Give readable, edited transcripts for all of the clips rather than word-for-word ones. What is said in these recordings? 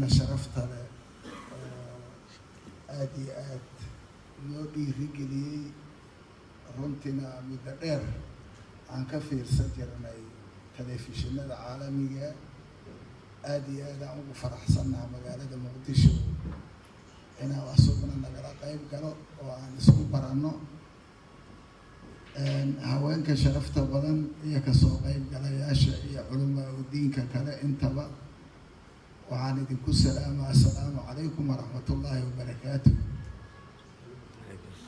Madaxdeenna sharafta leh oo aada iyo aad noo dhiirigeliyey, runtiina muddo dheer aan ka fiirsan jirnay telefishinada caalamiga, aada iyo aad aan ugu faraxsannaha magaalada Muqdisho inaan asugna nagala qayb galo oo aan isku baranno. Haweenka sharafta badan iyo kasoo qayb galayaasha iyo culamaa udiinka kale intaba, waxaan idinku salaamaa assalaamu calaykum waraxmatullaahi wabarakaatu.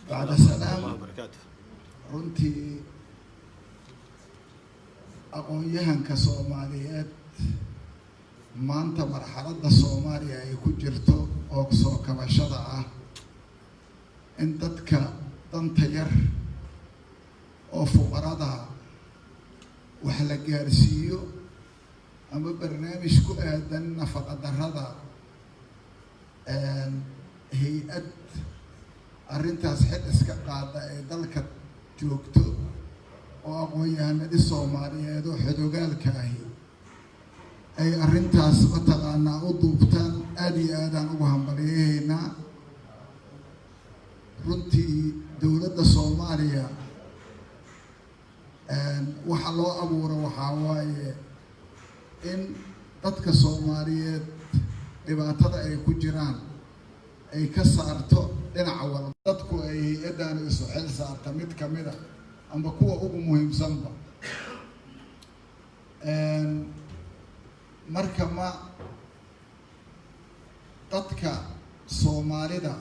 Bacda salaam, runtii aqoon-yahanka Soomaaliyeed maanta marxaladda Soomaaliya ay ku jirto oo soo kabashada ah, in dadka danta yar oo fuqarada wax la gaarsiiyo ama barnaamij ku aadan nafaqa darrada, hay-ad arrintaas xil iska qaada ee dalka joogto oo aqoon-yahanadii Soomaaliyeed oo xodogaalka ahi ay arrintaas mataqaanaa u duubtaan, aada iyo aadaan ugu hambalyahaynaa. Runtii dowladda Soomaaliya waxa loo abuuro waxaa waaye in dadka Soomaaliyeed dhibaatada ay ku jiraan ay ka saarto dhinaca walba. Dadku ay hay-addaanu isu xil saarta mid kamid a amba kuwa ugu muhiimsanba. Marka ma dadka Soomaalida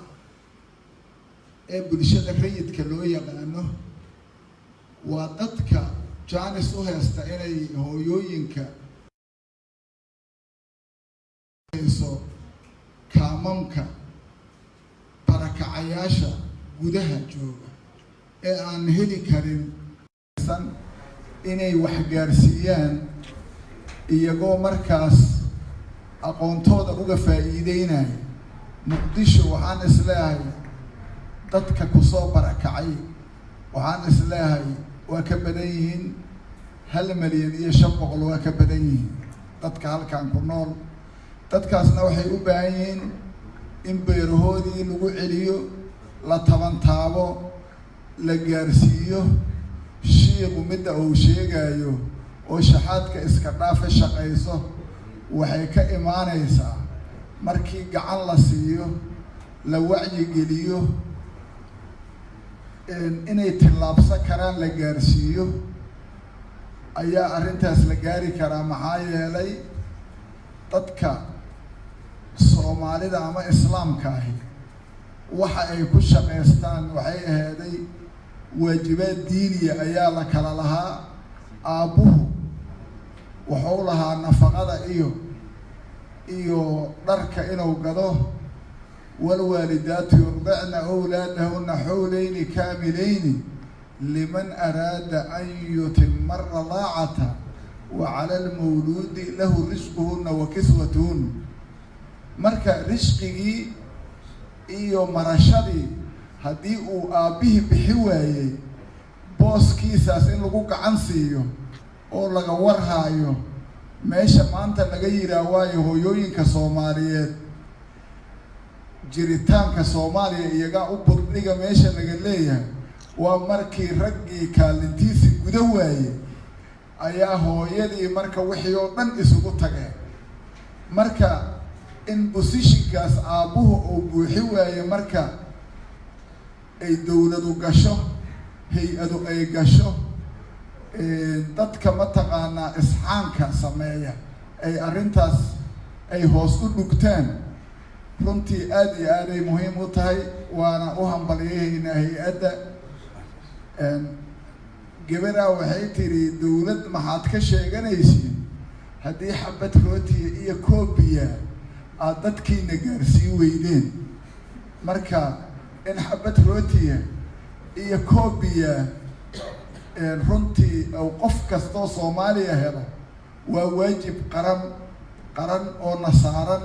ee bulshada rayidka loo yaqaano waa dadka jaanis u haysta inay hooyooyinka hayso kaamamka, barakacayaasha gudaha jooga ee aan heli karin inay wax gaarsiiyaan, iyagoo markaas aqoontooda uga faa'iideynaya. Muqdisho waxaan isleeyahay dadka kusoo barakacay, waxaan isleeyahay waa ka badan yihiin 1,500,000, waa ka badan yihiin dadka halkan ku nool. Dadkaasna waxay u baahan yihiin in beerahoodii lagu celiyo, la tabantaabo, la gaarsiiyo. Shiiqu midda uu sheegayo oo shaxaadka iska dhaafa, shaqayso, waxay ka imaanaysaa markii gacan la siiyo, la wacyigeliyo, inay tillaabsan karaan la gaarsiiyo, ayaa arrintaas la gaari karaa. Maxaa yeelay dadka Soomaalida ama Islaamka ahi waxa ay ku shaqaystaan waxay aheeday waajibaad diiniya ayaa la kala lahaa. Aabbuhu wuxuu lahaa nafaqada iyo dharka inuu gado. Waalwaalidaatu yurdicna awlaadahuna xawlayni kaamilayni liman araada an yutima aradaacata wa cala almawluudi lahu risquhuna wa kiswatuhun. Marka risqigii iyo marashadii haddii uu aabbihii bixi waayey, booskiisaas in lagu gacan siiyo oo laga warhaayo. Meesha maanta laga yihaa waayo hooyooyinka Soomaaliyeed jiritaanka Soomaaliya iyagaa u burdhiga. Meesha laga leeyahay waa markii raggii kaalintiisi guda waaye ayaa hooyadii marka wixii oo dhan isugu tageen. Marka in position-kaas aabbuhu uu buuxi waaye, marka ay dowladu gasho, hay-adu ay gasho, dadka mataqaanaa isxaanka sameeya ay arrintaas ay hoos u dhugtaan, runtii aada iyo aaday muhiim u tahay, waana u hambalyahaynaa hay-adda. Gabaraa waxay tidhi: "Dowlad maxaad ka sheeganaysiin haddii xabad rootiya iyo koobiya aada dadkiina gaarsiin weydeen?" Marka in xabad rootiya iyo koobiya runtii uu qof kastoo Soomaaliya helo waa waajib qaran oo na saaran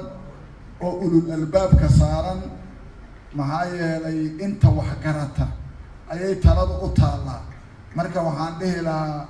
oo ulul albaabka saaran. Maxaa yeelay inta waxgarata ayay taladu u taallaa. Marka waxaan dhihi lahaa